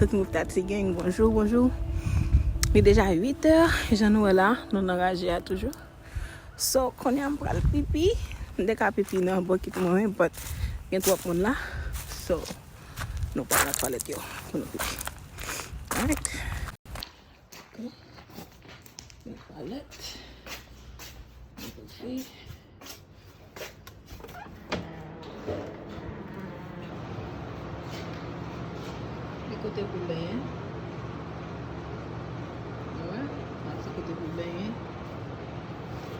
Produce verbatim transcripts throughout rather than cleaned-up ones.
Tout moun Tati Gang, bonjou, bonjou. Li deja uit è, jan nou wè la, nou nan raje a toujou. So, kounye a m pral pipi. M te ka pipi nan bokit mwen, but gen twòp moun la. So, nou pral nan twalèt yo pou nou pipi. Alright. Ok. Nan twalèt. Nou pipi. Li kote pou benyen. Ou wè? Sa se kote pou benyen.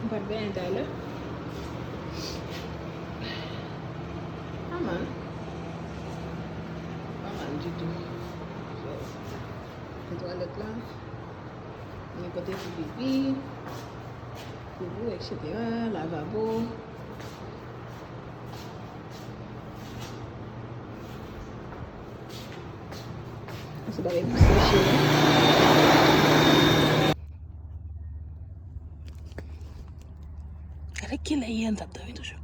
M pa t benyen talè. Pa mal. Pa mal ditou. So, se twalèt la. Gen kote pou pipi, pou bwè, etsetera, lavabo. Se bagay pou seche, wi. Gade kilè yè n t ap dòmi toujou.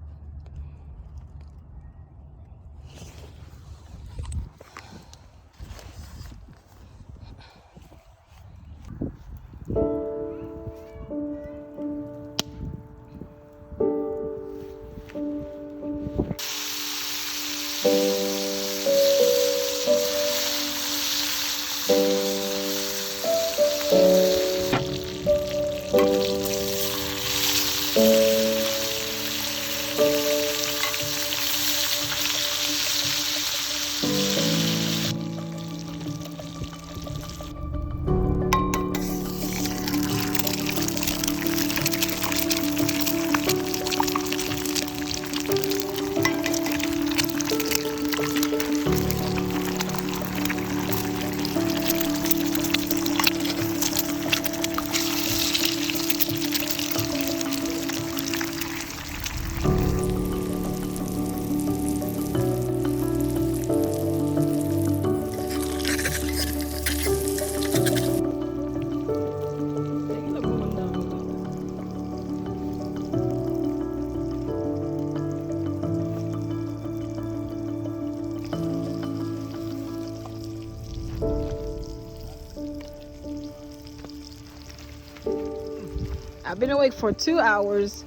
I've been awake for two hours.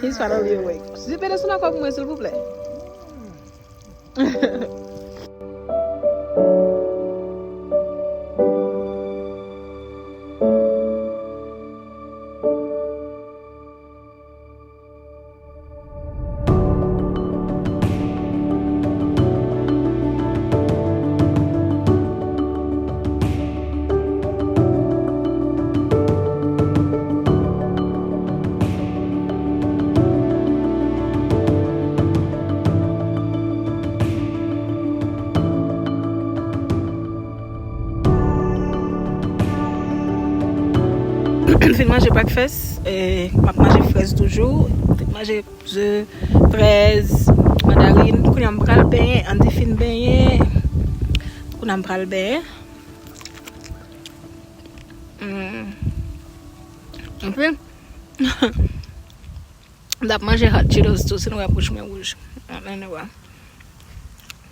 He's finally awake. Zipe de sou nan kò pou mwen, silvouplè. M fin manje breakfast, e, m ap manje frèz toujou. M fin manje ze, frèz, mandarin. Kounye a m pral benyen, Andy fin benyen. Kounye a m pral benyen. Mm. Anfen. M t ap manje hot Cheetos tou, si nou wè bouch mwen wouj. Anyway.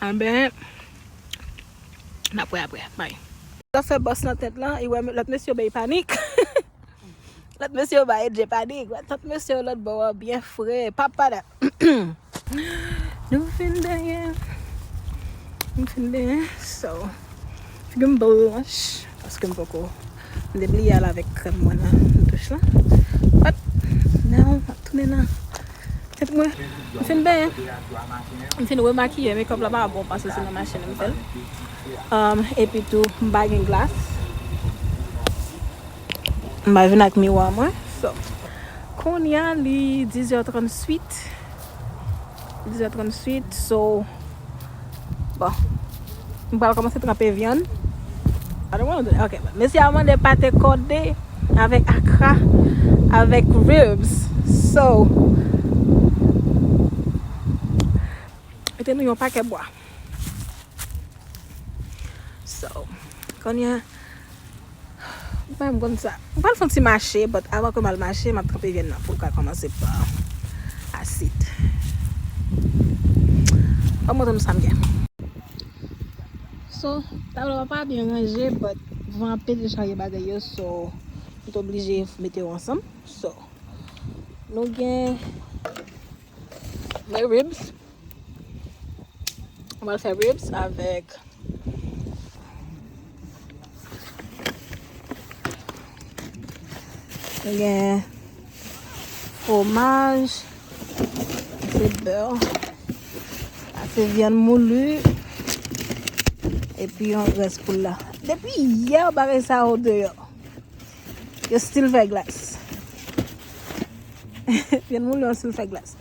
Anben, n ap wè apre. Bye. Zafè bòs nan tèt la, e wè lòt mesye yo bay panik. Lòt mesye yo bay Edje panik. Lòt mesye yo lòt bò a byen fre. Papa da. Nou fin benyen. M fin benyen. So, figi m blanch. Paske m poko. M te bliye al avèk krèm mwen nan douch la. But, now, m ap tounen nan tèt mwen. M fin benyen. M fin remakiye. Makeup la pa bon paske se nan machin m fè l. Um, epi tou, m pa gen glas. M pa vin ak miwa mwen. So, kounye a, li dis è tranntuit. Dis è tranntuit, so, bon. M pral kòmanse tranpe vyann. I don't wanna do that. Ok, mesye a mande pate kòde avèk akra, avèk ribs. So, mete nou yon pakèt bwa. So, kounye a, m pa menm konn sa. M pral fè yon ti mache, but avan ke m al mache, m ap tranpe vyann nan pou l ka kòmanse pa asid. Ban m montre nou sa m gen. So, So, tablo a pa byen ranje, but van ap pete chaje bagay yo, so, nou t oblije mete yo ansanm. So, nou gen mwen ribs. Mwen pral fè ribs avèk Gen fwomaj, se bè, se vyann mouli, epi yon rès poul la. Depi yè, bagay sa yo deyò. Yo still fè glas. Vyann mouli, yo still fè glas.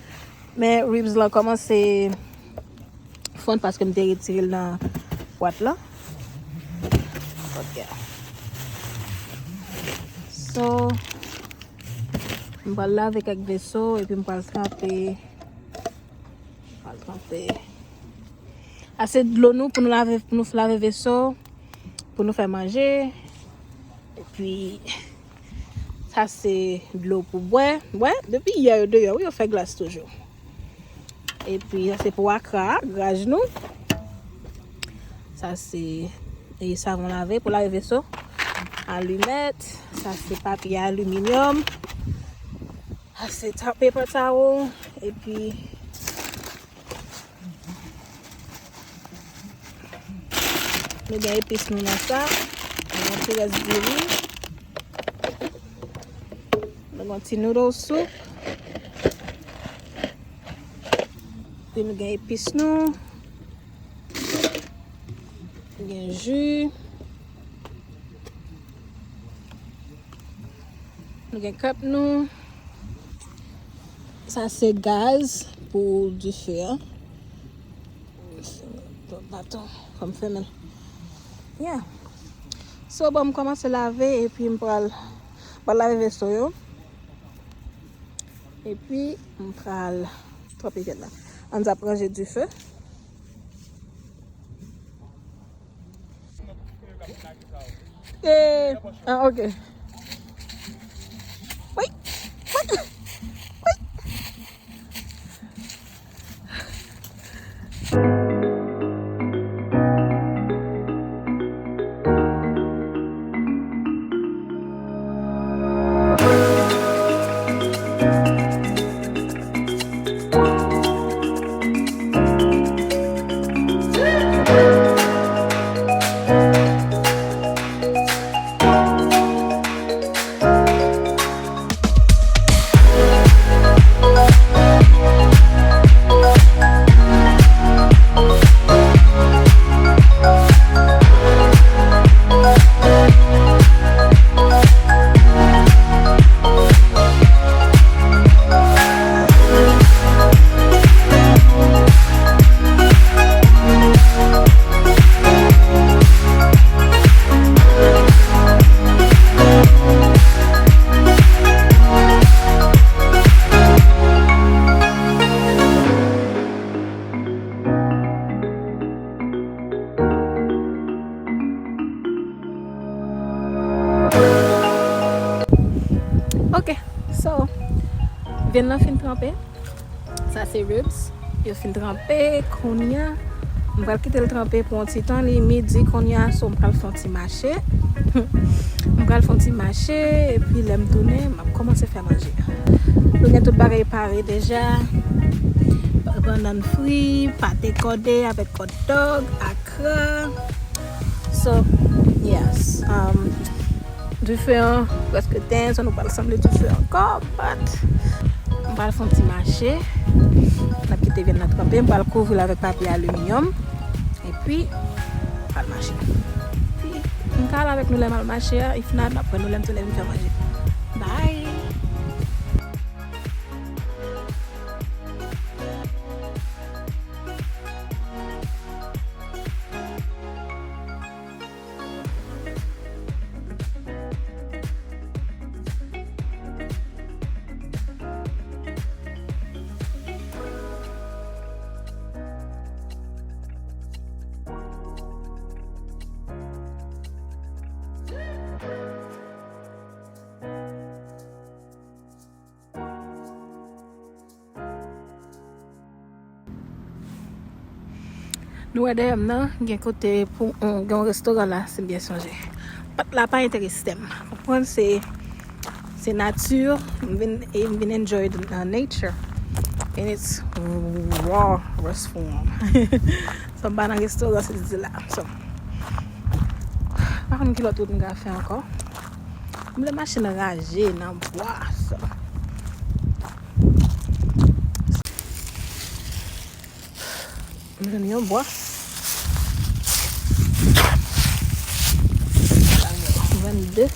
Men ribs lan kòmanse fonn paske m te retire l nan bwat lan. Ok. So, m pral lave kèk veso epi m pral tranpe. M pral tranpe ase dlo nou pou nou lave, pou nou lave veso, pou nou fè manje. Epi, sa se dlo pou bwè. Wè, depi yè yo deyò, wi, yo fè glas toujou. Epi, sa se pou akra, graj nou. Sa se, e, savon lave pou lave veso. Alimèt, sa se papye aliminyòm. Sa se ta-, pepa tawo. Epi, nou gen epis nou nan sa. Nou gen yon ti rès diri. Nou gen yon ti noodle soup. Epi nou gen epis nou. Nou gen ji. Nou gen kèp nou. Sa se gaz pou dife a. Baton, fò m fèmen l. Yeah. So, bon, m kòmanse lave epi m pral, pral lave veso yo. Epi, m pral tranpe vyann nan. Ann ap ranje dife. Eh, ah, ok. Wi, wi, wi. Ok, so, vyann nan fin tranpe. Sa se ribs. Yo fin tranpe, kounye a, m pral kite l tranpe pou yon ti tan, li midi kounye a, so m pral fè yon ti mache. M pral fè yon ti mache, epi lè m tounen, m ap kòmanse fè manje. Nou gen tout bagay pare deja. Bannann fri, pate kòde avèk hot dog, akra. So, yes. Um, dife an prèske ten, so nou pral sanble dife ankò, but m pral fè yon ti mache. N ap kite vyann nan tranpe, m pral kouvri l avèk papye aliminyòm. Epi, m pral mache. Epi, m ka al avèk nou lè m al mache a, if not, m ap pran nou lè m tounen vin fè manje. Bye! Nou wè dèyè m nan, gen kote pou, gen yon restoran la, si m byen sonje. Pòt la pa enterese m. Konprann, se, se nati, m vin, e m vin enjoy the, uh, nature. And it's raw restaurant. So, m pa nan restoran, se di la. So, pa konn ki lòt wout m ka fè ankò. M vle mache nan raje, nan bwa, so. M jwenn yon bwa. Vennde.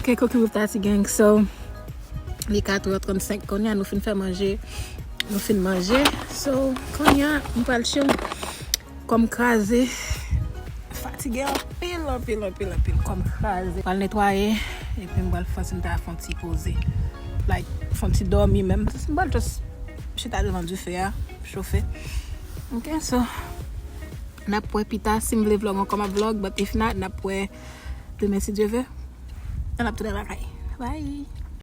Hey, Cooking with Tati Gang. So, li kat è trannsenk kounye a, nou fin fè manje. Nou fin manje. So, kounye a, m pral chill. Kò m kraze. Fatige anpil, anpil, anpil, anpil. Kò m kraze. Pral netwaye. Epi m pral fè si m ta fè yon ti poze. Like, fè yon ti dòmi menm. M pral just chita devan dife a, chofe. Ok, so, n ap wè pita. Si m vle vlog ankò, m ap vlog. But if not, n ap wè demen si Dye vle. N ap tounen lakay. Bye.